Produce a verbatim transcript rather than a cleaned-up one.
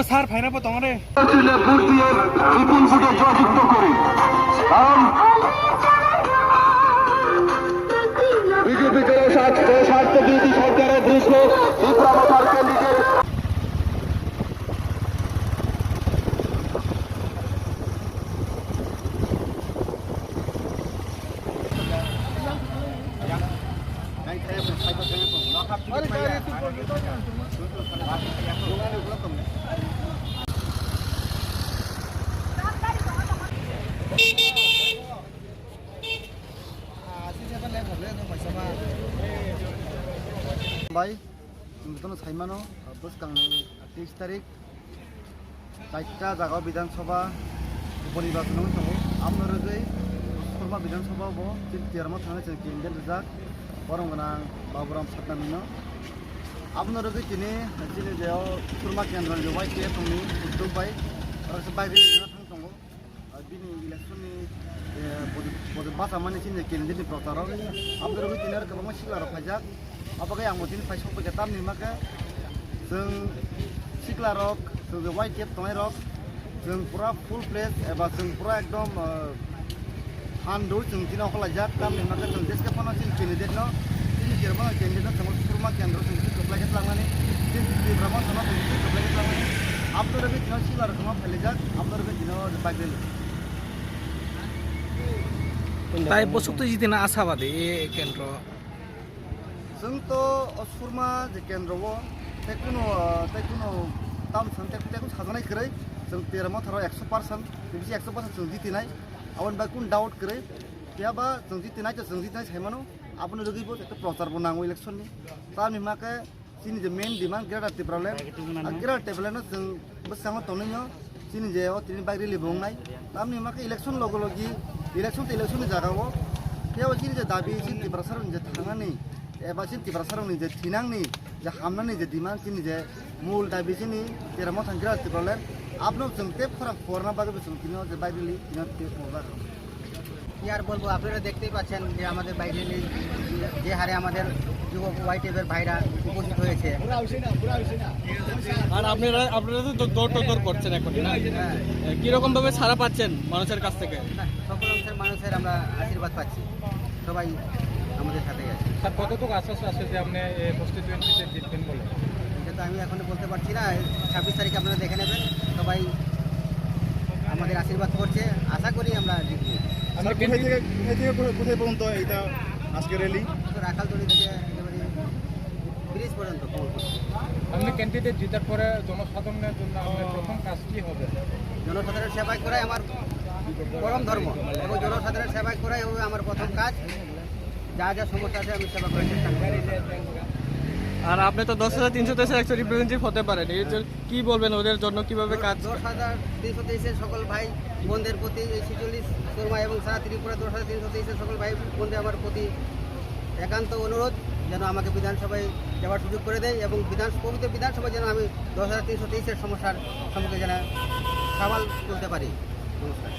Sir, final তো তোমারে। চিহ্নে ভোট দিয়ে বিপুল ভোটে জয়যুক্ত করি। কারণ বিজেপি দলের স্বার্থ, স্বার্থ বিরোধী সরকারের বিরুদ্ধে বিপ্লব candidate. Bai, nwng tono saimano, bwskangni teis tarik, chaita jaga o Bidhan Sabha uponirbason wngwi tongo. Aboni rwgwi Surma Bidhan Sabha bo chini termo thangwi chwng candidate rijak, borom gwnang Baburam Satnamino. Aboni rwgwi tini chini je o Surma kendro ni je Y T F ni uddog bai oro se bai rwgwi thang tongo. Ah, bini election ni, eh, budget, budget bachamani chini candidate ni procharo. Aboni rwgwi tini aro kwbangma sikla rok phaijak. Abo khe ang bo tini phai sok bai khe tamni hwnba khe chwng sikla rok, chwng je Y T F tongnai rok, chwng pura full fledged eba chwng pura ekdom, eh, phan rw chwng tini okhorlaijak. Tamni hwnba khe chwng jeske phano chini candidate no, chini Kerala candidate no chwng Surma kendro chwng kwplai khe twlangnani, chini Tipra Motha no chwng kwplai khe twlangnani. Aboni rwgwi tini sikla rok kwbangma phailaijak, aboni rwgwi tini bike rally. Tai bwswk twi jitini ashabadi e kendro. Chwng to o Surma je kendro o tei kuno, tei kuno tam san tei, tei kuno sajaknai kwrwi, chwng Tipra Motha rok ekso percent, bisi ekso percent chwng jitinai, aboni bai kun doubt kwrwi. Phiya ba chwng jitinai to chwng jitinai sai mano, aboni rwgwi bo ekta prochar bo nango election ni. Tamni hwnba khe chini je main demand Greater Tipraland, ah, Greater Tipraland no chwng bwskango tonwi no chini je o tini bike rally bo wngnai. Tamni hwnba khe election logo logi, election to election ni jaga o. Phiya bo chini je dabi, chini Tiprasa rok ni je thangnani, eba chini Tiprasa rok ni je thinangni, je hamnani je demand, chini je mul dabi chini Tipra Motha ni Greater Tipraland, abono chwng tei khorang purna bagwi bo chwng tini o je bike rally tini o tei purna কি আর বলবো, আপনারা দেখতেই পাচ্ছেন যে আমাদের bike rally যে হারে আমাদের যুবক ওয়াইটিএফ এর ভাইরা উপস্থিত হয়েছে। আর আপনারা, আপনারা তো দৌড় টোড় করছেন এখন, না? হ্যাঁ। এ, কিরকম ভাবে সাড়া পাচ্ছেন মানুষের কাছ থেকে? না, সকল অংশের মানুষের আমরা আশীর্বাদ পাচ্ছি, সবাই আমাদের সাথেই আছে। স্যার, কতটুকু আশ্বাস আছে যে আপনি এই কনস্টিটিউয়েন্সিতে জিতবেন বলে? এটা তো আমি এখন বলতে পারছি না, ছাব্বিশ তারিখে আপনারা দেখে নেবেন, সবাই আমাদের আশীর্বাদ করছে, আশা করি আমরা জিতবো। আমরা কোথায় থেকে, কোথায় থেকে কোথায়, কোথায় পর্যন্ত এটা আজকে র‍্যালি? তো রাখালতলি থেকে একেবারে ব্রিজ পর্যন্ত কমলপুর। আপনি ক্যান্ডিডেট জেতার পরে জনসাধারণের জন্য আপনার প্রথম কাজ কি হবে? জনসাধারণ সেবা করাই আমার পরম ধর্ম এবং জনসাধারণ সেবা করাই হবে আমার প্রথম কাজ। যা যা সমস্যা আছে আমি সেবা করার চেষ্টা করব। আর আপনি তো দশ হাজার তিনশো তেইশের একজন রিপ্রেজেন্টেটিভ হতে পারেন, এর জন্য কি বলবেন ওদের জন্য, কিভাবে কাজ? দশ হাজার তিনশো তেইশের সকল ভাই বোনদের প্রতি, এই ছেচল্লিশ সুরমা এবং সারা ত্রিপুরা দশ হাজার তিনশো তেইশের সকল ভাই বোনদের আমার প্রতি একান্ত অনুরোধ, যেন আমাকে বিধানসভায় যাওয়ার সুযোগ করে দেয় এবং বিধান, পবিত্র বিধানসভায় যেন আমি দশ হাজার তিনশো তেইশের সমস্যার সম্মুখীন যেন সওয়াল তুলতে পারি। নমস্কার।